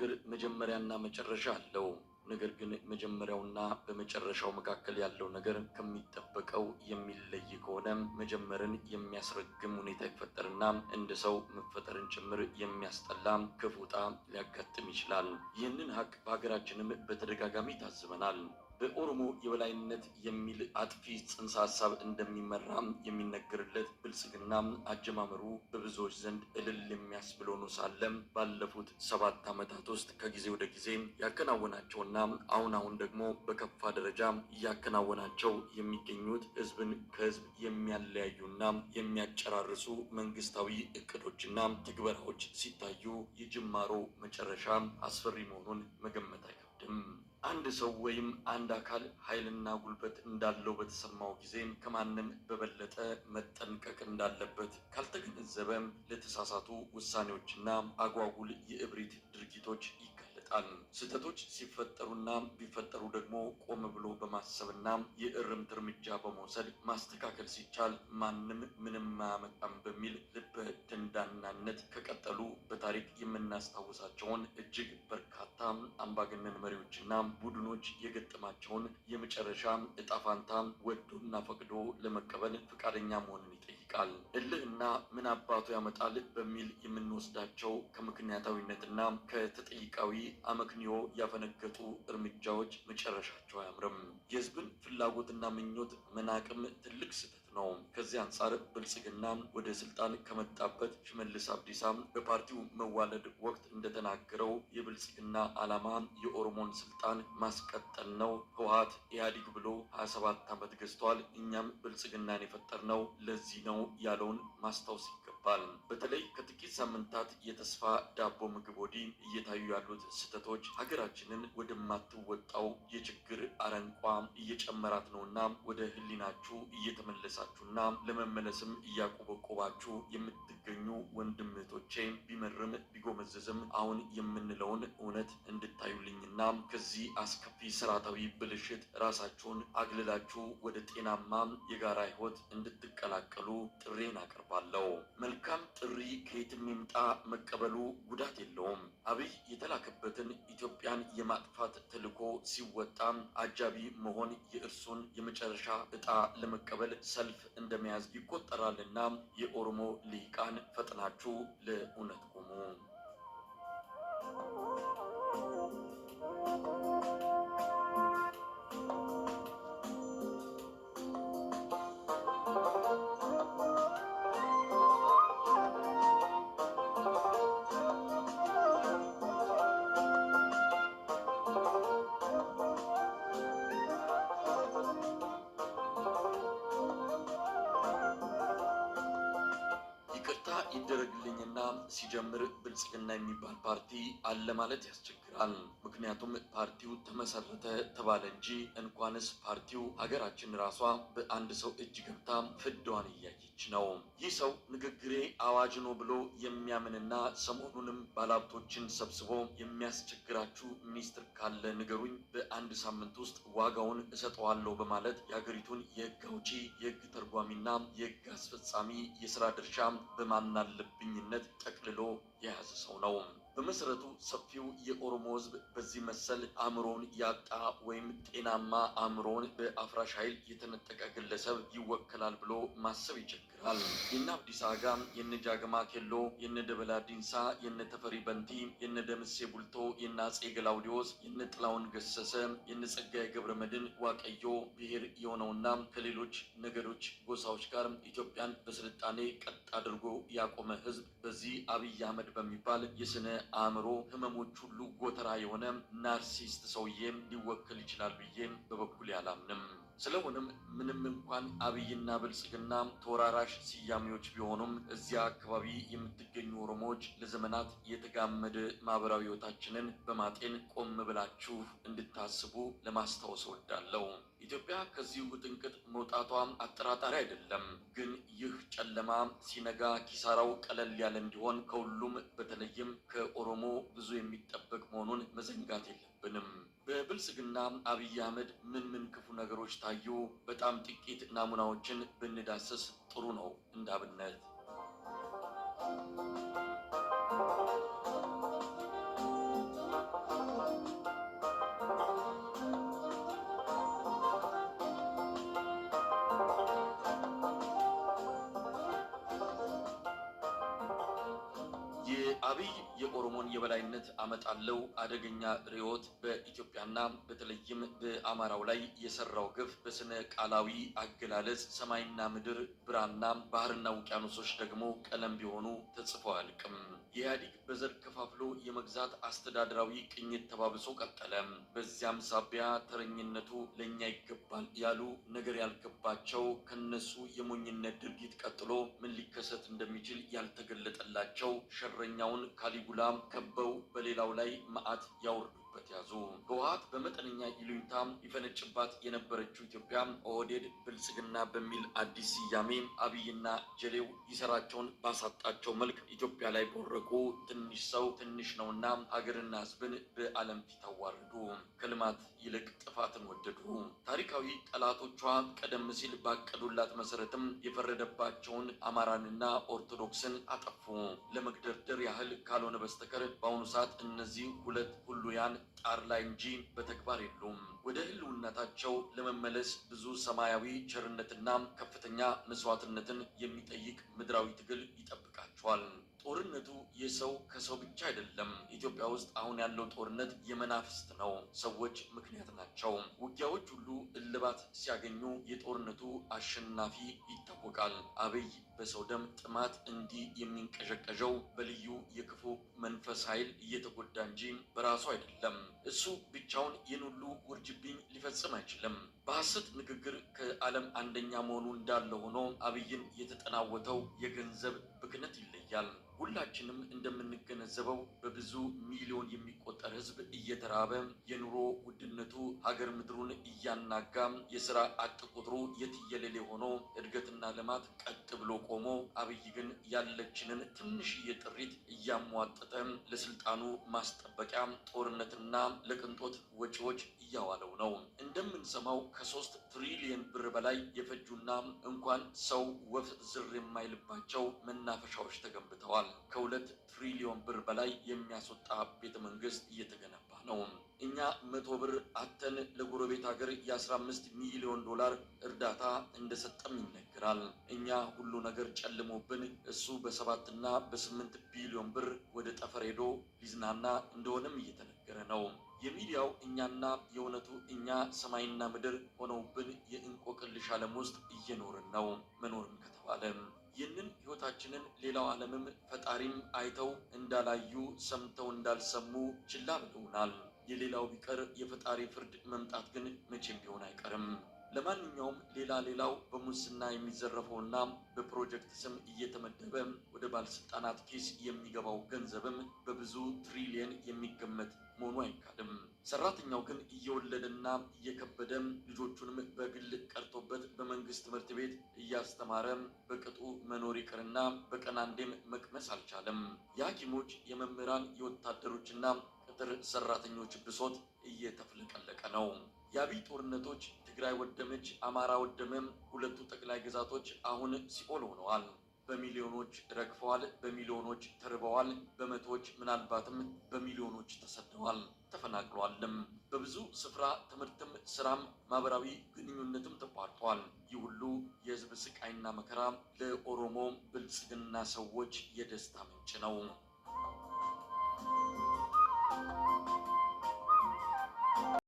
ነገር መጀመሪያና መጨረሻ አለው። ነገር ግን መጀመሪያውና በመጨረሻው መካከል ያለው ነገር ከሚጠበቀው የሚለይ ከሆነ መጀመርን የሚያስረግም ሁኔታ ይፈጠርና እንደ ሰው መፈጠርን ጭምር የሚያስጠላ ክፉ ዕጣ ሊያጋጥም ይችላል። ይህንን ሀቅ በሀገራችንም በተደጋጋሚ ታዝበናል። በኦሮሞ የበላይነት የሚል አጥፊ ጽንሰ ሀሳብ እንደሚመራ የሚነገርለት ብልጽግና አጀማመሩ በብዙዎች ዘንድ እልል የሚያስብል ሆኖ ሳለ ባለፉት 7 ዓመታት ውስጥ ከጊዜ ወደ ጊዜ ያከናወናቸውና አሁን አሁን ደግሞ በከፋ ደረጃ እያከናወናቸው የሚገኙት ህዝብን ከህዝብ የሚያለያዩና የሚያጨራርሱ መንግስታዊ እቅዶችና ትግበራዎች ሲታዩ የጅማሮ መጨረሻ አስፈሪ መሆኑን መገመት አይከብድም። አንድ ሰው ወይም አንድ አካል ኃይልና ጉልበት እንዳለው በተሰማው ጊዜ ከማንም በበለጠ መጠንቀቅ እንዳለበት ካልተገነዘበ ለተሳሳቱ ውሳኔዎችና አጓጉል የእብሪት ድርጊቶች ይጋለጣል። ስህተቶች ሲፈጠሩና ቢፈጠሩ ደግሞ ቆም ብሎ በማሰብና የእርምት እርምጃ በመውሰድ ማስተካከል ሲቻል ማንም ምንም አያመጣም በሚል ልበ ደንዳናነት ከቀጠሉ በታሪክ የምናስታውሳቸውን እጅግ በርካታ አምባገነን መሪዎችና ቡድኖች የገጠማቸውን የመጨረሻ እጣ ፋንታ ወዶና ፈቅዶ ለመቀበል ፈቃደኛ መሆንን ይጠይቃል። እልህና ምን አባቱ ያመጣል በሚል የምንወስዳቸው ከምክንያታዊነትና ከተጠይቃዊ አመክንዮ ያፈነገጡ እርምጃዎች መጨረሻቸው አያምርም። የህዝብን ፍላጎትና ምኞት መናቅም ትልቅ ስህተት ነው። ከዚህ አንጻር ብልጽግና ወደ ስልጣን ከመጣበት ሽመልስ አብዲሳ በፓርቲው መዋለድ ወቅት እንደተናገረው የብልጽግና ዓላማ የኦሮሞን ስልጣን ማስቀጠል ነው። ህወሓት ኢህአዴግ ብሎ 27 ዓመት ገዝቷል። እኛም ብልጽግናን የፈጠርነው ለዚህ ነው ያለውን ማስታወስ ይገባል። በተለይ ከጥቂት ሳምንታት የተስፋ ዳቦ ምግብ ወዲህ እየታዩ ያሉት ስህተቶች ሀገራችንን ወደማትወጣው የችግር አረንቋ እየጨመራት ነውና ወደ ህሊናችሁ እየተመለሳችሁና ለመመለስም እያቆበቆባችሁ የምትገኙ ወንድም እህቶቼ ቢመርም ቢጎመዝዝም አሁን የምንለውን እውነት እንድታዩልኝና ከዚህ አስከፊ ስርዓታዊ ብልሽት ራሳችሁን አግልላችሁ ወደ ጤናማ የጋራ ህይወት እንድትቀላቀሉ ጥሬን አቀርባለሁ። መልካም ጥሪ ከየትም ይምጣ መቀበሉ ጉዳት የለውም። አብይ የተላከበትን ኢትዮጵያን የማጥፋት ተልዕኮ ሲወጣ አጃቢ መሆን የእርሱን የመጨረሻ ዕጣ ለመቀበል ሰልፍ እንደመያዝ ይቆጠራልና የኦሮሞ ልሂቃን ፈጥናችሁ ለእውነት ቆሙ። ይቅርታ ይደረግልኝና ሲጀምር ብልጽግና የሚባል ፓርቲ አለ ማለት ያስቸግራል። ምክንያቱም ፓርቲው ተመሰረተ ተባለ እንጂ እንኳንስ ፓርቲው ሀገራችን ራሷ በአንድ ሰው እጅ ገብታ ፍዳዋን እያየች ነው። ይህ ሰው ንግግሬ አዋጅ ነው ብሎ የሚያምንና ሰሞኑንም ባለሀብቶችን ሰብስቦ የሚያስቸግራችሁ ሚኒስትር ካለ ንገሩኝ፣ በአንድ ሳምንት ውስጥ ዋጋውን እሰጠዋለሁ በማለት የሀገሪቱን የህግ አውጪ፣ የህግ ተርጓሚና የህግ አስፈጻሚ የስራ ድርሻ በማናለብኝነት ጠቅልሎ የያዘ ሰው ነው። በመሰረቱ ሰፊው የኦሮሞ ህዝብ በዚህ መሰል አእምሮውን ያጣ ወይም ጤናማ አእምሮውን በአፍራሽ ኃይል የተነጠቀ ግለሰብ ይወከላል ብሎ ማሰብ ይቸግራል። የነ አብዲሳ አጋ፣ የነ ጃገማ ኬሎ፣ የነ ደበላ ዲንሳ፣ የነ ተፈሪ በንቲ፣ የነ ደምሴ ቡልቶ፣ የነ አጼ ገላውዲዮስ፣ የነ ጥላሁን ገሰሰ፣ የነ ጸጋዬ ገብረ መድኅን ዋቀዮ ብሔር የሆነውና ከሌሎች ነገዶች፣ ጎሳዎች ጋር ኢትዮጵያን በስልጣኔ ቀጥ አድርጎ ያቆመ ህዝብ በዚህ አብይ አህመድ በሚባል የስነ አእምሮ ህመሞች ሁሉ ጎተራ የሆነ narcissist ሰውዬ ሊወከል ይችላል ብዬ በበኩሌ አላምንም። ስለሆነም ምንም እንኳን አብይና ብልጽግና ተወራራሽ ስያሜዎች ቢሆኑም እዚያ አካባቢ የምትገኙ ኦሮሞዎች ለዘመናት የተጋመደ ማህበራዊ ህይወታችንን በማጤን ቆም ብላችሁ እንድታስቡ ለማስታወስ እወዳለሁ። ኢትዮጵያ ከዚህ ውጥንቅጥ መውጣቷ አጠራጣሪ አይደለም። ግን ይህ ጨለማ ሲነጋ ኪሳራው ቀለል ያለ እንዲሆን ከሁሉም በተለይም ከኦሮሞ ብዙ የሚጠበቅ መሆኑን መዘንጋት የለብንም። በብልጽግና አብይ አህመድ ምን ምን ክፉ ነገሮች ታዩ? በጣም ጥቂት ናሙናዎችን ብንዳስስ ጥሩ ነው እንዳብነት። የአብይ የኦሮሞን የበላይነት አመጣለው አደገኛ ርዕዮት በኢትዮጵያና በተለይም በአማራው ላይ የሰራው ግፍ በስነ ቃላዊ አገላለጽ ሰማይና ምድር ብራና፣ ባህርና ውቅያኖሶች ደግሞ ቀለም ቢሆኑ ተጽፈው አያልቅም። የኢህአዴግ በዘር ከፋፍሎ የመግዛት አስተዳደራዊ ቅኝት ተባብሶ ቀጠለ። በዚያም ሳቢያ ተረኝነቱ ለእኛ ይገባል ያሉ ነገር ያልገባቸው፣ ከነሱ የሞኝነት ድርጊት ቀጥሎ ምን ሊከሰት እንደሚችል ያልተገለጠላቸው ሸረኛውን ካሊጉላ ከበው በሌላው ላይ መዓት ያወርዱበት ያዙ። ህወሓት በመጠነኛ ይሉኝታ ይፈነጭባት የነበረችው ኢትዮጵያ ኦህዴድ ብልጽግና በሚል አዲስ ስያሜ አብይና ጀሌው ይሰራቸውን ባሳጣቸው መልክ ኢትዮጵያ ላይ ቦረቁ። ትንሽ ሰው ትንሽ ነውና ሀገርና ህዝብን በዓለም ፊት አዋረዱ። ከልማት ይልቅ ጥፋትን ወደዱ። ታሪካዊ ጠላቶቿ ቀደም ሲል ባቀዱላት መሰረትም የፈረደባቸውን አማራንና ኦርቶዶክስን አጠፉ። ለመግደርደር ያህል ካልሆነ በስተቀር በአሁኑ ሰዓት እነዚህ ሁለት ሁሉያን ጣር ላይ እንጂ በተግባር የሉም። ወደ ህልውናታቸው ለመመለስ ብዙ ሰማያዊ ቸርነትና ከፍተኛ መስዋዕትነትን የሚጠይቅ ምድራዊ ትግል ይጠብቃቸዋል። ጦርነቱ የሰው ከሰው ብቻ አይደለም። ኢትዮጵያ ውስጥ አሁን ያለው ጦርነት የመናፍስት ነው። ሰዎች ምክንያት ናቸው። ውጊያዎች ሁሉ እልባት ሲያገኙ የጦርነቱ አሸናፊ ይታወቃል። አብይ በሰው ደም ጥማት እንዲህ የሚንቀዠቀዠው በልዩ የክፉ መንፈስ ኃይል እየተጎዳ እንጂ በራሱ አይደለም። እሱ ብቻውን ይህን ሁሉ ውርጅብኝ ሊፈጽም አይችልም። በሐሰት ንግግር ከዓለም አንደኛ መሆኑ እንዳለ ሆኖ አብይን የተጠናወተው የገንዘብ ብክነት ይለያል። ሁላችንም እንደምንገነዘበው በብዙ ሚሊዮን የሚቆጠር ሕዝብ እየተራበ፣ የኑሮ ውድነቱ ሀገር ምድሩን እያናጋ፣ የስራ አጥ ቁጥሩ የትየለሌ ሆኖ፣ እድገትና ልማት ቀጥ ብሎ ቆሞ፣ አብይ ግን ያለችንን ትንሽዬ ጥሪት እያሟጠጠ ለስልጣኑ ማስጠበቂያ፣ ጦርነትና ለቅንጦት ወጪዎች እያዋለው ነው። እንደምንሰማው ከ3 ትሪሊየን ብር በላይ የፈጁና እንኳን ሰው ወፍ ዝር የማይልባቸው መናፈሻዎች ተገንብተዋል። ከ2 ትሪሊዮን ብር በላይ የሚያስወጣ ቤተ መንግስት እየተገነባ ነው። እኛ 100 ብር አጥተን ለጎረቤት ሀገር የ15 ሚሊዮን ዶላር እርዳታ እንደሰጠም ይነገራል። እኛ ሁሉ ነገር ጨልሞብን እሱ በ7ና በ8 ቢሊዮን ብር ወደ ጠፈር ሄዶ ሊዝናና እንደሆነም እየተነገረ ነው። የሚዲያው እኛና የእውነቱ እኛ ሰማይና ምድር ሆነውብን የእንቆቅልሽ ዓለም ውስጥ እየኖርን ነው። መኖርም ከተባለ ይህንን ህይወታችንን ሌላው ዓለምም ፈጣሪም አይተው እንዳላዩ፣ ሰምተው እንዳልሰሙ ችላ ብለውናል። የሌላው ቢቀር የፈጣሪ ፍርድ መምጣት ግን መቼም ቢሆን አይቀርም። ለማንኛውም ሌላ ሌላው በሙስና የሚዘረፈውና በፕሮጀክት ስም እየተመደበ ወደ ባለስልጣናት ኪስ የሚገባው ገንዘብም በብዙ ትሪሊየን የሚገመት መሆኑ አይካድም። ሰራተኛው ግን እየወለደና እየከበደ፣ ልጆቹንም በግል ቀርቶበት በመንግስት ትምህርት ቤት እያስተማረ በቅጡ መኖር ይቅርና በቀን አንዴም መቅመስ አልቻለም። የሐኪሞች፣ የመምህራን፣ የወታደሮችና ቅጥር ሰራተኞች ብሶት እየተፍለቀለቀ ነው። የአብይ ጦርነቶች ትግራይ ወደመች፣ አማራ ወደመም፣ ሁለቱ ጠቅላይ ግዛቶች አሁን ሲኦል ሆነዋል። በሚሊዮኖች ረግፈዋል፣ በሚሊዮኖች ተርበዋል፣ በመቶዎች ምናልባትም በሚሊዮኖች ተሰደዋል፣ ተፈናቅለዋልም። በብዙ ስፍራ ትምህርትም ስራም ማህበራዊ ግንኙነትም ተቋርጧል። ይህ ሁሉ የህዝብ ስቃይና መከራ ለኦሮሞ ብልጽግና ሰዎች የደስታ ምንጭ ነው።